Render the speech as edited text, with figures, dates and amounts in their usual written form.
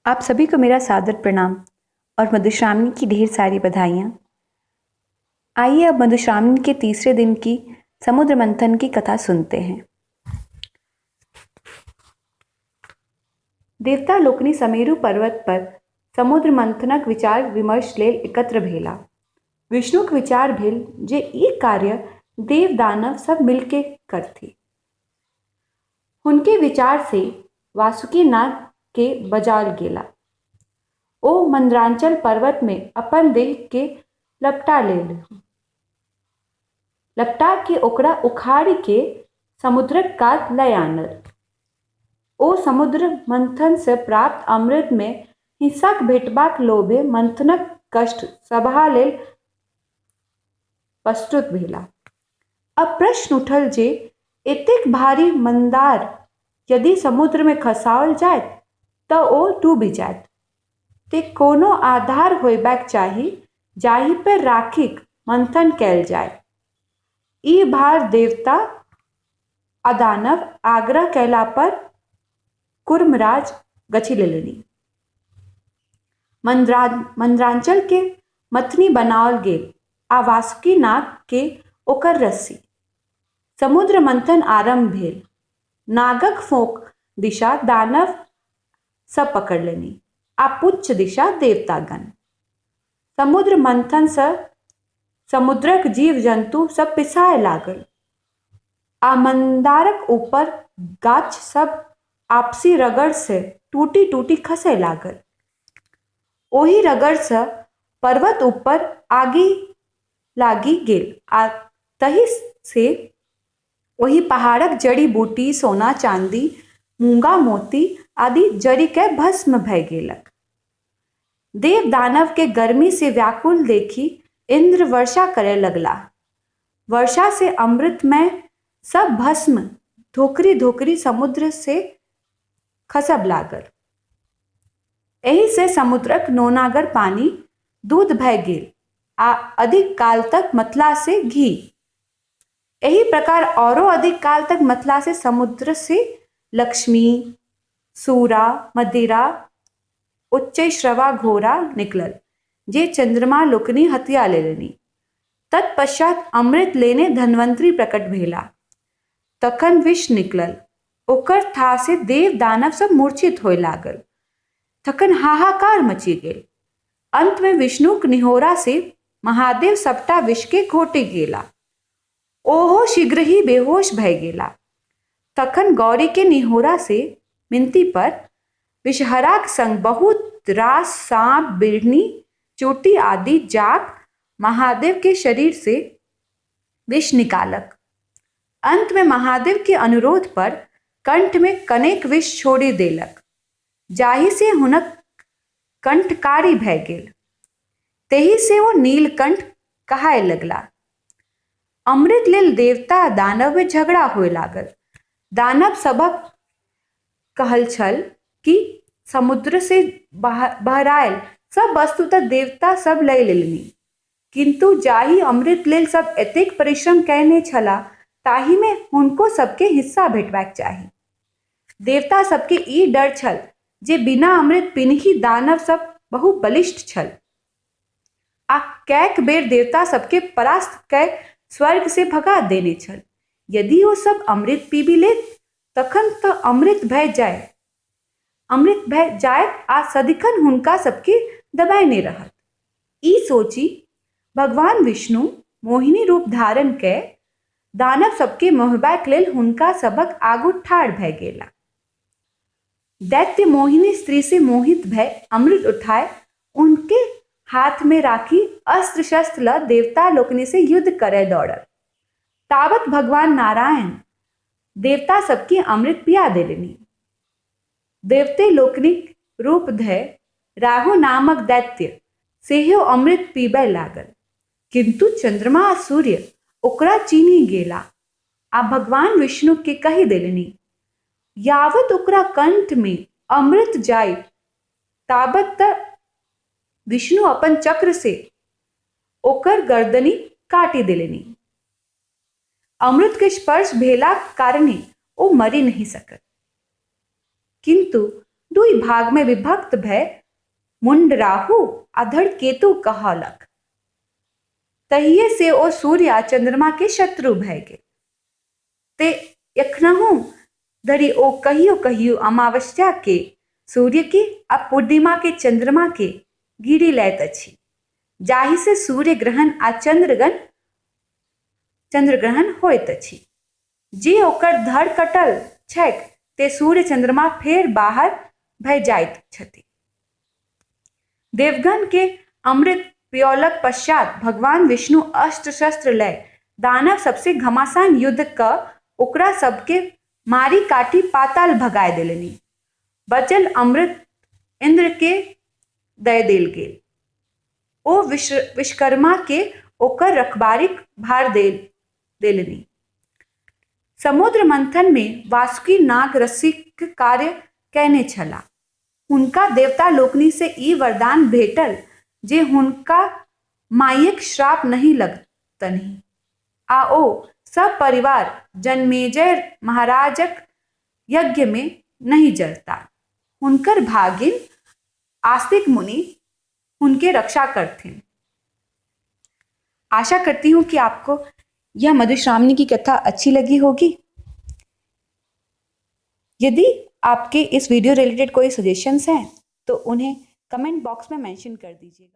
आप सभी को मेरा सादर प्रणाम और मधुश्रावणी की ढेर सारी बधाइयाँ। आइए अब मधुश्रावणी के तीसरे दिन की समुद्र मंथन की कथा सुनते हैं। देवता लोकनि समेरु पर्वत पर समुद्र मंथनक विचार विमर्श लेल एकत्र भेलाह। विष्णुक विचार भेल जे ई कार्य देव दानव सब मिलिकय करथि। हुनके विचार सँ वासुकी नाग केँ बजाओल गेल। ओ मंदराचल पर्वत मे अपन देह केँ लपटा लेलनि। लपटा कय ओकरा उखाड़ि कय समुद्रक कात लय आनल। ओ समुद्र मंथन सँ प्राप्त अमृत मे हिस्साक भेटबाक लोभे मंथनक कष्ट सहबा लेल प्रस्तुत भेलाह। आब प्रश्न उठल जे एतेक भारी मंदार यदि समुद्र मे खसाओल जायत तँ ओ डूबि जायत। तेँ कोनो आधार होयबाक चाही जाहि पर राखिक मंथन कयल जाय। ई भार देवता आ दानव आग्रह कयला पर कूर्मराज गछि लेलनि। मंदराचल केँ मथनी बनाओल गेल आ वासुकी नाग केँ ओकर रस्सी। समुद्र मंथन आरम्भ भेल। नागक फोंक दिशा दानव सब पकड़लनि आ पुच्छ दिशा देवतागण। समुद्र मंथन सँ समुद्रक जीव-जन्तु सब पिसाय लागल आ मंदारक ऊपर गाछ सब आपसी रगड़ सँ टूटि-टूटि खसय लागल। ओहि रगड़ सँ पर्वत ऊपर आगि लागि गेल आ ताहि सँ ओहि पहाड़क जड़ी-बूटी, सोना-चाँदी, मूंगा मोती आदि जरिकय भस्म भ गेलैक। देव-दानव केँ गर्मी सँ व्याकुल देखि इन्द्र वर्षा करय लगलाह। वर्षा सँ अमृतमय सब भस्म धोकरि-धोकरि समुद्र मे खसब लागल। एहि सँ समुद्रक नोनगर पानि दूध भ गेल आ अधिक काल तक मथला सँ घी। एहि प्रकार आरो अधिक काल तक मथला सँ समुद्र सँ लक्ष्मी, सूरा, मदिरा, उच्चैःश्रवा घोड़ा निकलल जे चन्द्रमा लोकनि हथिया लेलनि। तत्पश्चात् अमृत लेने धन्वन्तरि प्रकट भेलाह। तखन विष निकलल। ओकर थाह सँ देव-दानव सब मूर्छित होअय लागल। तखन हाहाकार मचि गेल। अंत मे विष्णुक निहोरा सँ महादेव सबटा विष केँ घोंटि गेलाह। ओहो शीघ्रहि बेहोश भऽ गेलाह। तखन गौरी के निहोरा सँ मिनती पर विषहराक संग बहुत रास साँप, बिढ़नी, चोटी आदि जाक महादेव के शरीर सँ विष निकाललक। अंत मे महादेव के अनुरोध पर कंठ मे कनेक विष छोड़ि देलक जाहि सँ हुनक कंठ कारी भऽ गेल। ताहि सँ ओ नीलकंठ कहाय लगलाह। अमृत लेल देवता आ दानव मे झगड़ा होअय लागल। दानव सभक कहल छल कि समुद्र सँ बहरायल सब वस्तु तँ देवता सब लय लेलनि, किन्तु जाहि अमृत लेल सब एतेक परिश्रम कयने छलाह ताहि मे हुनको सब केँ हिस्सा भेटबाक चाही। देवता सब केँ ई डर छल जे बिना अमृत पीनहि दानव सब बहुत बलिष्ठ छल आ कैक बेर देवता सब केँ परास्त कय स्वर्ग सँ भगा देने छल। यदि ओ सब अमृत पीबि लेत तखन तँ अमृत भऽ जायत आ सदिखन हुनका सब केँ दबेने रहत। ई सोचि भगवान विष्णु मोहिनी रूप धारण कय दानव सब केँ मोहबाक लेल हुनका सभक आगू ठाढ़ भऽ गेलाह। दैत्य मोहिनी स्त्री सँ मोहित भऽ अमृत उठाय हुनके हाथ मे राखि अस्त्र-शस्त्र लऽ देवता लोकनि सँ युद्ध करय दौड़ल। तावत भगवान नारायण देवता सब केँ अमृत पिया देलनि। देवते लोकनिक रूप धय राहु नामक दैत्य सेहो अमृत पीबय लागल। किन्तु चन्द्रमा आ सूर्य ओकरा चीन्हि गेलाह आ भगवान विष्णु केँ कहि देलनि। यावत ओकरा कंठ मे अमृत जाइत ताबत विष्णु अपन चक्र सँ ओकर गरदनि काटि देलनि। अमृत के स्पर्श भेलाक कारणे ओ मरि नहि सकल। किन्तु दुइ भाग मे विभक्त भए मुण्ड राहु आ धड़ केतु कहौलक। तहिये से ओ सूर्य आ चन्द्रमा के शत्रु भए गेल। ते एखनहु धरि ओ कहियो-कहियो अमावस्या के सूर्य के आ पूर्णिमा के चन्द्रमा के गीड़ि लैत अछि, जाहि से सूर्य ग्रहण आ चन्द्रग्रहण होइत अछि। जेँ ओकर धड़ कटल छैक तेँ सूर्य-चन्द्रमा फेर बाहर भए जाइत छथि। देवगण केँ अमृत पियौलाक पश्चात् भगवान विष्णु अस्त्र-शस्त्र लय दानव सबसँ घमासान युद्ध कऽ ओकरा सबकेँ मारि-काटि पाताल भगाय देलनि। बचल अमृत इन्द्र केँ दय देल गेल। ओ विश्वकर्मा केँ ओकर रखबारीक भार देलनि। समुद्र मंथन मे वासुकी नाग रस्सीक कार्य कएने छलाह। हुनका देवता लोकनि सँ ई वरदान भेटल जे हुनका माइयक श्राप नहि लगतन्हि आ ओ सपरिवार जनमेजय महाराजक यज्ञ मे नहि जरताह। हुनकर भागिन आस्तिक मुनि हुनके रक्षा करथिन। आशा करती हूँ कि आपको यह मधुश्रावणी की कथा अच्छी लगी होगी। यदि आपके इस वीडियो रिलेटेड कोई सजेशंस हैं तो उन्हें कमेंट बॉक्स में मेंशन कर दीजिएगा।